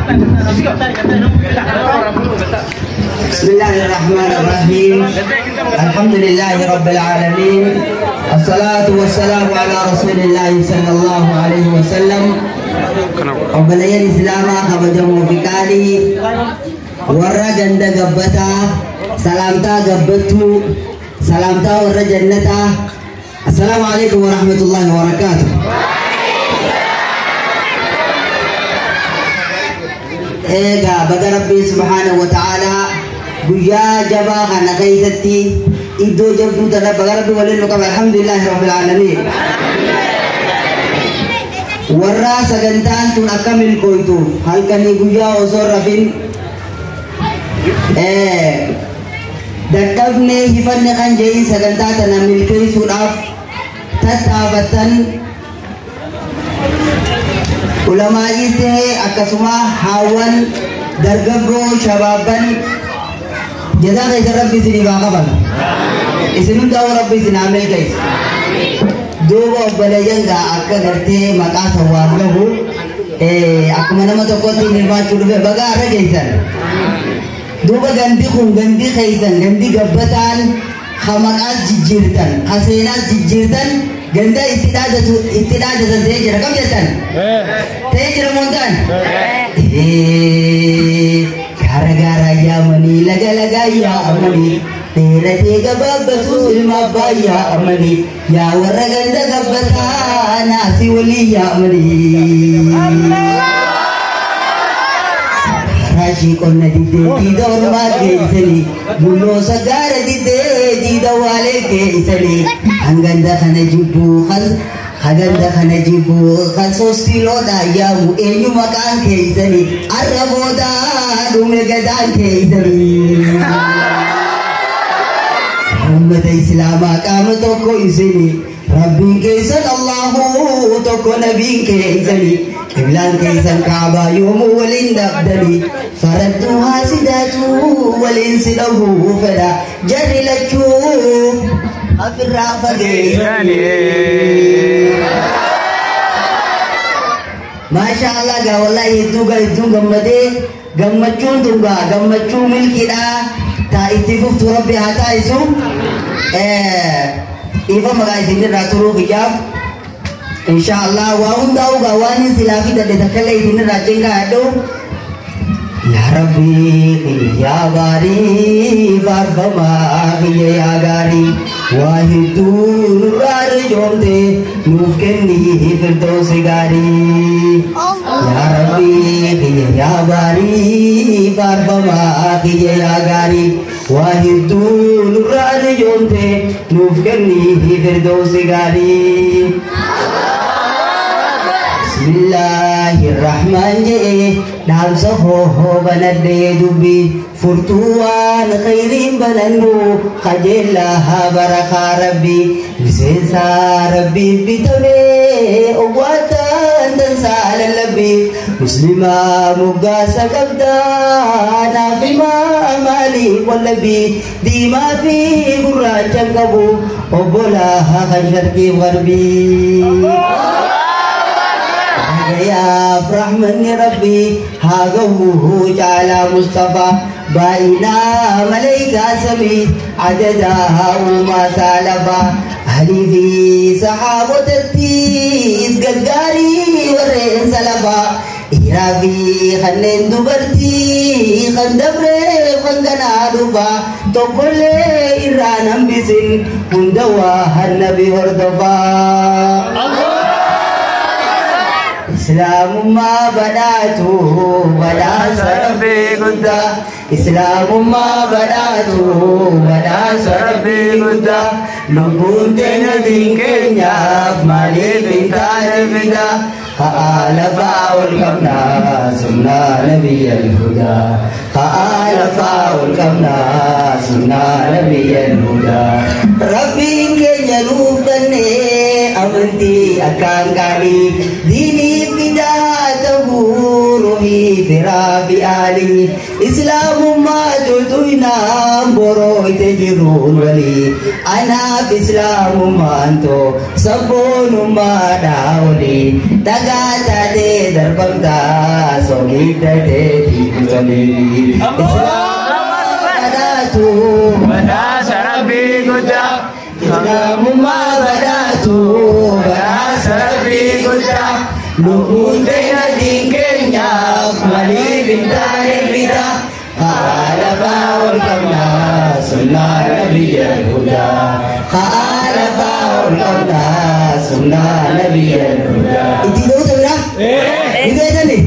بسم الله الرحمن الرحيم. الحمد لله رب العالمين. الصلاة والسلام على رسول الله صلى الله عليه وسلم. Obboleeyyan Islaamaa kabajamoo fi qaalii warra ganda gabbataa salaamtaa gabbattuu salaamtaa warra jannataa. Assalaamu alaikum warahmatullahi wabarakaatuh. Eegaa baga Rabbii subhaanahu wa ta'aalaa guyyaa jabaa kana keessatti iddoo jabduu tana baga Rabbi waliin nu qaba. Alhamdulillahi rabbil aalamiin. Warra sagantaan tun akka milkooytuuf halkanii guyyaa osoo rafin dadhabnee hifanne kan je'in sagantaa tana milkeessuudhaaf tattaafattan ulamaa'is ta'ee akkasuma haawwan dargaggoo shabaabban jazaa keessa Rabbi isiniif haa qaban. Isin hundaa'uu Rabbi isin haa milkeessu. Duuba obboleeyyan gaa akka gartee maqaa sawwaaf gahu akkuma nama tokkotti hirmaachuu dhufe bagaa har'a geessan. Duuba gandi kun gandi keessan gandi gabbataan ha maqaas jijjiirtan ha seenaas jijjiirtan ganda itti dhaadatan ta'ee jira kam jettan? Ta'ee jira moontaan? Gaara gaara yaamanii laga lagaa yaamanii dheeratee gabaabbatus ilma abbaa yaamanii yaa warra ganda gabbataa naasii walii yaamanii. Raashii qonna diddee diida ormaa geessanii bulloosa gaara diddee diida waalee geessanii hanganda kana jibbuu haganda kana jibbuu kan sostiiloodhaan yaamu eenyu maqaan keessanii arra boodaa dhume gadaan keessanii. Ummata Islaamaa qaama tokko isinii Rabbiin keessan Allahu tokko nabiin keessanii qiblaan keessan Kaabaa yoomuu waliin dhabdanii farattuu haasidaatu waliin si dhahuu fedha jarri lachuu afirraa fageessanii. Maasha Allah gaa wallahi hedduu gaa hedduun gammadee gammachuun tun gaa gammachuu milkiidhaa taa itti fuftu Rabbi haa taasisu. Ifa maqaa isinirraa turuu kiyyaaf insha Allah waa hundaa'u gaa waan hin silaa fidadhe takkallee isinirraa cinqaa hadhu. Yaa Rabbi yaa baarii faarfamaa kiyya yaa gaarii waa hedduu nurraa rijoomte nuuf kennii firdoosi gaarii. Yaa Rabbi yaa baarii faarfamaa kiyya yaa gaarii waa hedduu nurraa rijoomte nuuf kennii firdoosi gaarii. Bismillahirrahmaan jedhee dhaamsa hoo banadhee dubbii furtuu waan khayriin banannu qajeellaa barakaa rabbii miseensa rabbiif bitamee owwaataan dansaa lallabbii muslimaa moggaasa qabdaa naaf himaa maaliif wallabii diimaa fi gurraacha qabu obbolaa kan sharqiif garbii. يا رحمن ربي هاجه جعل مصطفى باينا ملائكة سمي عددها وما سالفا أهلي في صحابة التيس قداري ورين سلفا إيرا في خنين دبرتي خندبري خندنا دفا تقول إيران بسن هندوا النبي هردفا. Islaamummaa badhaatu badhaasa Rabbii guddaa. Islaamummaa badhaatu badhaasa Rabbii guddaa. Lubbuun teenya diin keenyaaf maaliif hin taane fidaa? Haa lafaa ol qabnaa sunnaa nabiyyal hudaa. Haa lafaa ol qabnaa sunnaa nabiyyal hudaa. Rabbiin keenya nuuf kennee amantii akkaan qaalii diinii fidaa ta'uu ruhii firaa fi aalii islaamummaa tutuinaan borooyte jiruun walii anaaf islaamummaan too sabboonummaadhaa olii dhagaa taatee darbamtaa soogidda teetii tolii islaamummaa badhaatu Badhaasa Rabbii guddaa. Islaamummaa badhaatu Badhaasa Rabbii guddaa. Lubbuun teenya diin keenyaaf maaliif hin taane fida haala faa ol qabnaa sunnaa nabiyya hudaa haala faa ol qabnaa sunnaa nabiyya hudaa. Itti dhawuta biraa? Ni beekani?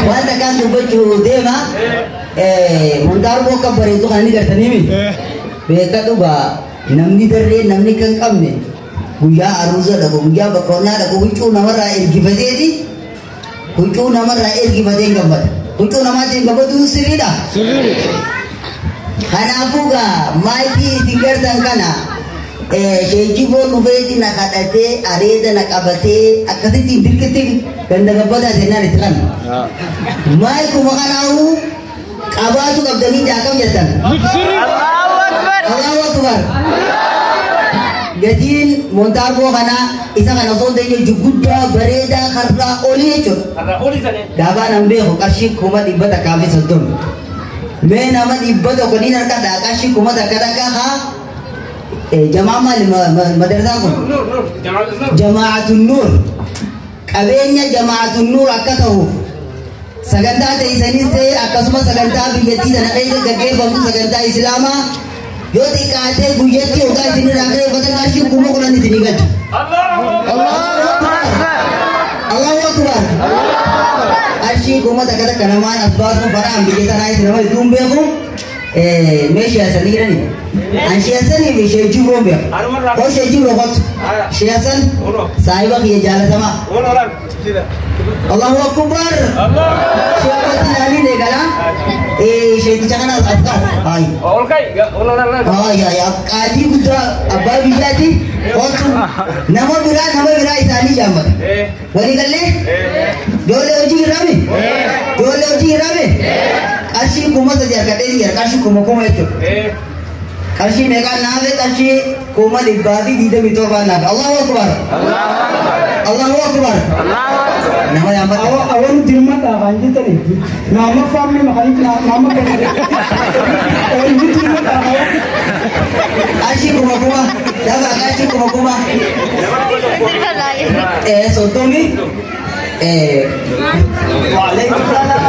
Waan takkaan dubbachuu deema. Montaarboo akka bareedu kana ni gartanii beeka dhugaa namni darree namni kan qabne guyyaa aruusa dhaqu guyyaa boqonnaa dhaqu huccuu namarraa ergifateeti huccuu namarraa ergifatee hin gammada huccuu namaatiin gammadu sirriidha. Kanaafuu gaa maayikii isin gartan kana sheejiboon dhufeeti na kadhatee areeda na qabatee akkasitti dirqitti ganda gabbataa jennaan itti kan. Maayikuma kanaafuu qabaatu qabdanii jaakam jettan. Allahu Akbar. Allahu Akbar. Gatiin montaarboo kanaa isa kana osoo hin ta'in guddaa bareedaa karraa olii jechuudha. Gaabaan an beeku qarshii 130,000. Mee nama 100 niin harkadhaa qarshii 1000 haa jamaa maali madarasaan kun? Jamaa'atun Nuur. Qabeenya Jamaa'atun Nuur akka ta'uuf sagantaa teessanis ta'e akkasuma sagantaa biyyattii tana keessa gaggeeffamu sagantaa Islaamaa yoo xiqqaatee guyyatti yookaan isin irraa ka'e uffata qarshii 10,000 isinii galcha. Allahu Akbar. Allahu Akbar. Qarshii 1000 namaan as baasuun faraan biyya tanaa isin nama hedduun beeku. Mee shiyaasanii jirani? An shiyaasanii fi sheejjibroon beeku. Koo sheejjibroo kottu. Shiyaasan saahiba kiyya jaalatamaa. Allahu Akbar. Sheekoti ilaaliin eegala. Sheeticha kana as kaas. Hayi. Hayi qaatii guddaa abbaa biyyaati. Kottu nama biraa isaanii jaammata. Walii gallee? Ijoollee hojii hirame? Ijoollee hojii hirame? Qarshii 3,000 harkadhee jira qarshii 1000 jechuudha. Qarshii meeqaan naafe qarshii 127,000 naafe. Allahu Akbar. Allahu Akbar. Nama yaammata. Awan dirmata kan jettani. Nama family makani nama kan. Ini dirmata. Qarshii 1000 dafa qarshii 1000. 30. Waalaikumsalam.